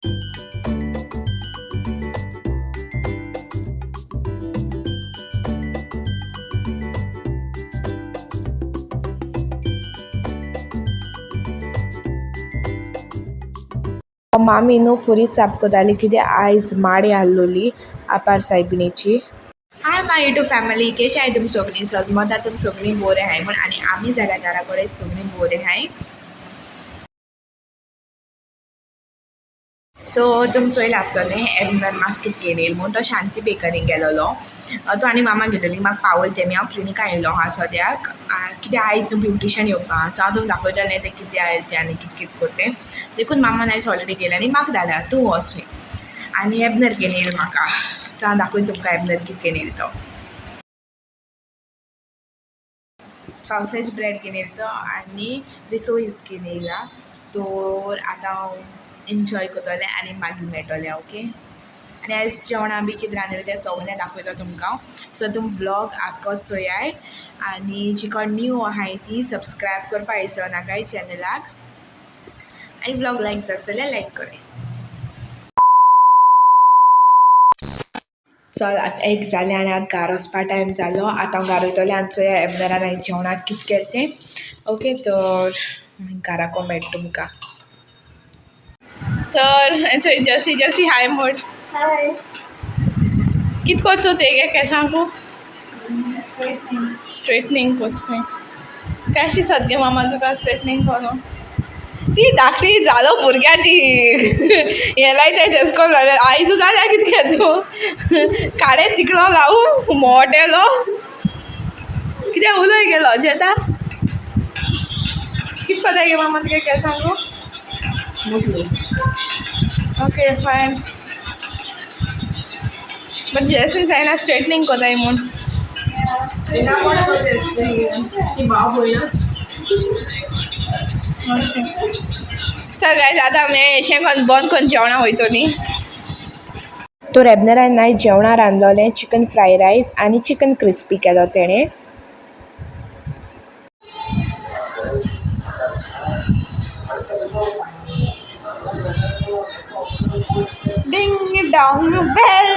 मामी न्हू फुरी साफ कोताली कित्या आयज माडी आहलोली आपार सायबिणीची. हाय my YouTube family, केश आहाय तुमी सोगलीं? सजमता तुमी सोगलीं बोरें आहाय म्हूण आनी आमी जाल्यार घरा कडेन सोगलीं बोरें आहाय. सो तुमी चोयलां आसतलें एबनर म्हाका कितें घेवन येयला म्हूण. तो शांती बेकरीन गेलोलो, तो आनी मामा गेलोली, म्हाका पावयल तेमी. हांव क्लिनिकान येयलो आहा सद्याक कित्याक आयज न्हू ब्युटिशन येवपा आहा. सो हांव तुमकां दाखयतलें तें कितें आयलें तें आनी कितें कितें कोत्ता तें. देखून मामान आयज हॉलिडे घेयला आनी म्हाका धाडला तूं वोस खंय. आनी एबनर घेवन येयला म्हाका, सो हांव दाखयता तुमकां एबनर कितें घेवन येयला तो. सॉसेज ब्रेड घेवन येयला तो आनी रिसोईस घेवन येयला. तर आतां हांव एन्जॉय करतलें आनी मागीर मेळटलें. ओके, आनी आयज जेवणां बी कितें रांदलें तें सगळें दाखयतो तुमकां. सो तुमी व्लॉग आख्खो चोयाय आनी जी कोण न्यू आहाय ती सबस्क्रायब करपा विसरनाकाय चॅनलाक आनी व्लॉग लायक जात जाल्यार लायक कराय. चल आतां एक जालें आनी आतां घार वचपा टायम जालो. आतां हांव घार वयतलें आनी चोया एबनरान आयज जेवणाक कितें केलें तें. ओके, तर घाराको मेळटा तुमकां. तर चोय जसी जसी हाय म्हण. हाय. कित कोत्तू तेगे केसांकू? स्ट्रेटनींग कोत्तूय. केशें दिसत गे मामा तुका स्ट्रेटनींग कोरून? ती धाकटी जालो भुरग्या ती हें लायताय तेश कोन आयजू जाल्या कितकें तूं काडे तिकलो लावू मोटेलो कितें उलय गे लजेता. कित कोताय गे मामा तुगे केसांकू? ओके फायन, बट जेसीन जायना स्ट्रेटनींग कोताय म्हूण. चल गायज, आतां आमी एशें कोन्न बंद कोन्न जेवणा वयतोलीं. तर एबनरान आयज जेवणा रांदलोलें चिकन फ्राय रायस आनी चिकन क्रिस्पी केलो तेणें. डिंग डॉंग बेल.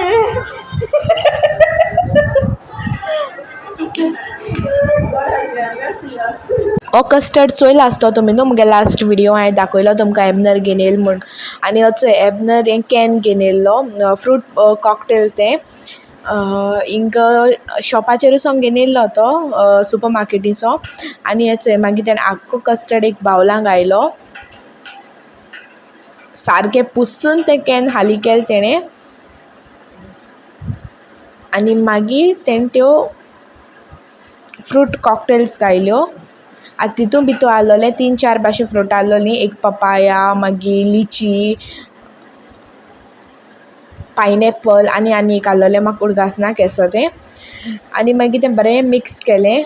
हो कस्टर्ड चोयला आसतो तुमी न्हू मुगे लास्ट व्हिडियो हांवें दाखयलो तुमकां एबनर घेवन येयलो म्हूण. आनी अचोय एबनर हें can घेवन येयल्लो फ्रूट कॉकटेल तें इंग शॉपाचेरूय सावन घेवन येयल्लो तो सुपर मार्केटीचो. आनी हें चोय मागीर तेणें आख्खो कस्टर्ड एक बावलां घायलो, सारकें पुसून तें can हाली केलें तेणें. आनी मागीर तेणें त्यो फ्रूट कॉकटेल्स घायल्यो. आतां तितून भितू आहलोले 3-4 भाशे फ्रूट आहलोलीं, एक पपाया, मागीर लिची, पायनएप्पल आनी आनी एक आहलोलें म्हाका उडगास ना केसो तें. आनी मागीर तें बरें मिक्स केलें.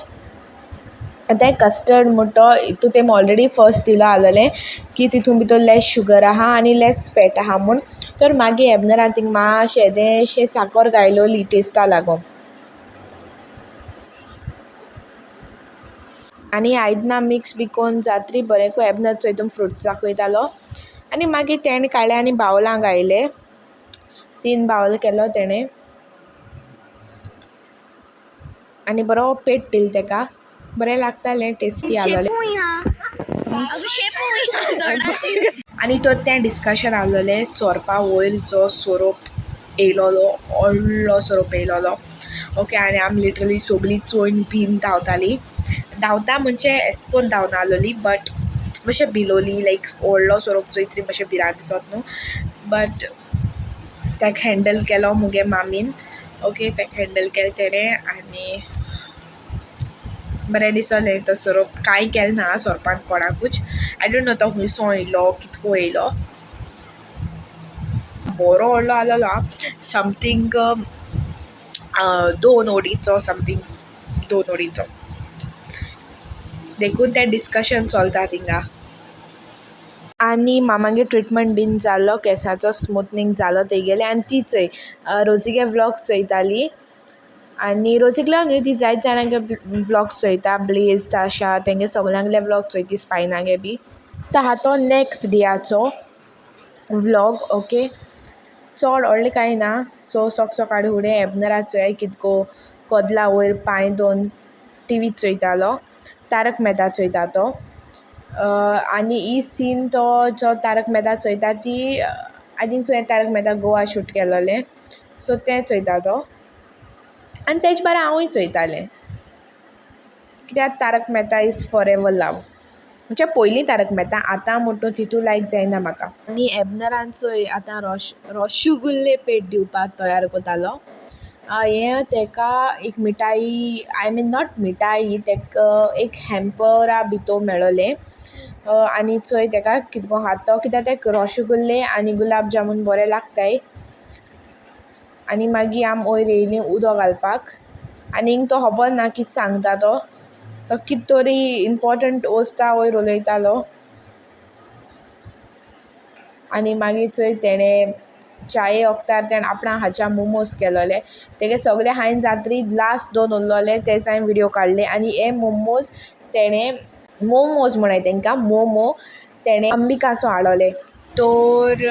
तें कस्टर्ड म्हूण तो हितू तेमी ऑलरेडी फर्स्ट दिलो आहलोलें की तितून भितर लेस शुगर आहा आनी लेस फॅट आहा म्हूण. तर मागीर एबनरान थिंग मातशें येदेंशें साकोर घायलोली टेस्टा लागोन. आनी आयदनां मिक्स बी कोन्न जातरी बरेंकू एबनर चोय तुमकां फ्रुट्स दाखयतालो. आनी मागीर तेणें काडलें आनी बावलां घायलें, 3 बावल केलो तेणें आनी बरो पेट दिलो तेका, बरें लागतालें, टेस्टी आहलोलें. आनी तर तें डिस्कशन आहलोलें सोरपा वयर जो सोरोप येयलोलो, व्हडलो सोरोप येयलोलो. ओके, आनी आमी लिटरली सोगलीं चोयन बीन धांवतालीं. धांवता म्हणजे एशें कोन्न धांवना आहलोलीं, बट मातशें भिलोली लायक व्हडलो सोरोप चोयतरी मातशें भिरांत दिसोत न्हू. बट तेका हँडल केलो मुगे मामीन. ओके, तेका हँडल केलें तेणें आनी बरें दिसोलें. तो सोरोप कांय केलें ना सोरपान कोणाकूच. I don't know तो हुंयसो येयलो कितको येयलो, बरो व्हडलो आहलोलो आं, समथींग 2 ओडीचो, समथींग 2 ओडीचो. देखून तें डिस्कशन चलता थिंगा. आनी मामागे ट्रिटमेंट बीन जाल्लो केंसाचो स्मुथनींग जालो तेगेलें. आनी ती चोय रोजीगे व्लॉग चोयताली आनी रोजीगलो न्हू ती जायते जाणांगे व्लॉग चोयता, ब्लेज ताशा तेंगे सोगल्यांगले व्लॉग चोयती, स्पायनागे बी. आतां आहा तो नॅक्स्ट डेयाचो. Vlog okay. चोड व्होडलें कांय ना. सो सोक सोकाळीं फुडें एबनरा चोयाय कितको कदेला वयर पांय दोन टिवी चोयतालो. तारक मेहता चोयता तो. आनी ही सीन तो जो तारक मेहता चोयता ती I think so हें तारक मेहता गोवा शूट केलोलें. सो तें चोयता तो. आनी तेज बारा हांवूय चोयतालें. कित्याक Tarak Mehta is forever love. म्हणजे पयलीं तारक मेहता, आतां म्हूण तूं तितू लायक जायना म्हाका. आनी एबनरान चोय आतां रोशगुल्ले पेट दिवपाक तयार कोतालो. हें तेका एक मिठाई, I mean not मिठाई, तेक एक हॅम्परा भितोर मेळोलें. आनी चोय तेका कितको खाता तो, कित्याक तेक रोशगुल्ले आनी गुलाब जामून बोरे लागताय. आनी मागीर आम वोयर येयलीं उदो घालपाक. आनी इंग तो होबोर ना कित सांगता तो. तो कित तोरी इम्पोर्टंट वोस्ता वोयर उलोयतालो. आनी मागीर चोय तेणें च्याये वोगतार तेणें आपणा हाच्या मोमोज केलोले. तेगे सोगले खायन जातरी लास्ट दोन उरलोले तेच हांयें विडियो काडले. आनी हे मोमोज तेणें मोमोज म्हुणाय तेंकां मोमो तेणें अंबिकासो हाडलोले. तोर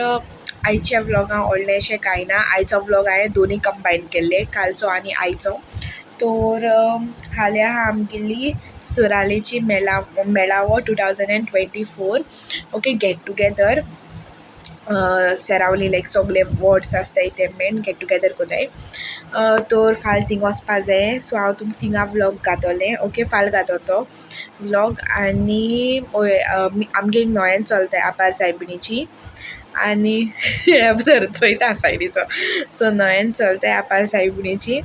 आयच्या व्लॉगां व्हडलेंशें कांय ना. आयचो व्लॉग हांयें दोनूय कंबायन केल्ले, कालचो आनी आयचो. तोर हाल्यां आहा आमगेली सुरालेची मेला मेळावो 2024, okay, get together. Seraulim like सोगले वॉर्ड्स आसताय ते मेन गेट टुगेदर कोताय. तोर फाल तींग वोसपा जाये. सो हांव तुमकां थिंगा व्लॉग घातोलें. ओके, फाल घातो तो व्लॉग. आनी ओय आमगे एक नोयेन चोलताय आपार सायबिणीची आनी धर चोयता सायडीचो. सो नोयेन चोलताय आपार सायबिणीची.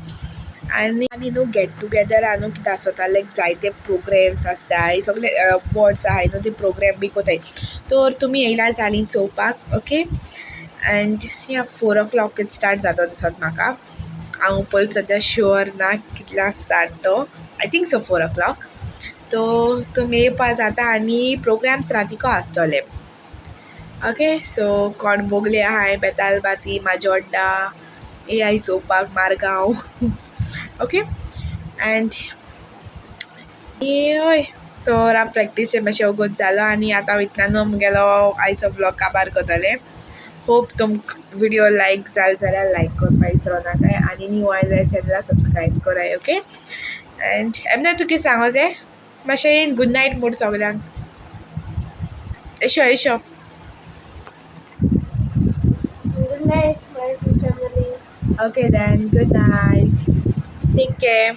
आनी आनी न्हू गेट टुगेदरा न्हू कितें आसोता लायक जायते प्रोग्रेम्स आसताय, सोगले वॉर्ड्स आहाय न्हू ते प्रोग्रेम बी कोताय. तोर तुमी येयला जालीं चोवपाक. ओके, एंड या 4 o'clock it start जातो दिसोता म्हाका. हांव पयलीं सद्या शुअर ना कितल्या स्टार्ट तो. I think so 4 o'clock. तो तुमी येवपा जाता आनी प्रोग्राम्स रातीको आसतोले. ओके, सो कोण बोगले आहाय बेतालबाती, माजोड्डा, येयाय चोवपाक मारगांव. ओके, एंड हय, तर आम प्रॅक्टीस मातशें वोगोत जालो आनी आतां वयतना न्हू मुगेलो आयचो व्लॉग काबार कोतोलें. होप तुमकां विडियो लायक जाल जाल्यार लायक कोरपा विसरो नाकाय आनी न्यू आयले जाल्यार चॅनला सबस्क्रायब कराय. ओके, एंड एबनर तुका कितें सांगो जाय? मातशें गूड नायट म्हूण सोगल्यांक. एशो एशो. Good night, my family. Okay then, good night. Take care.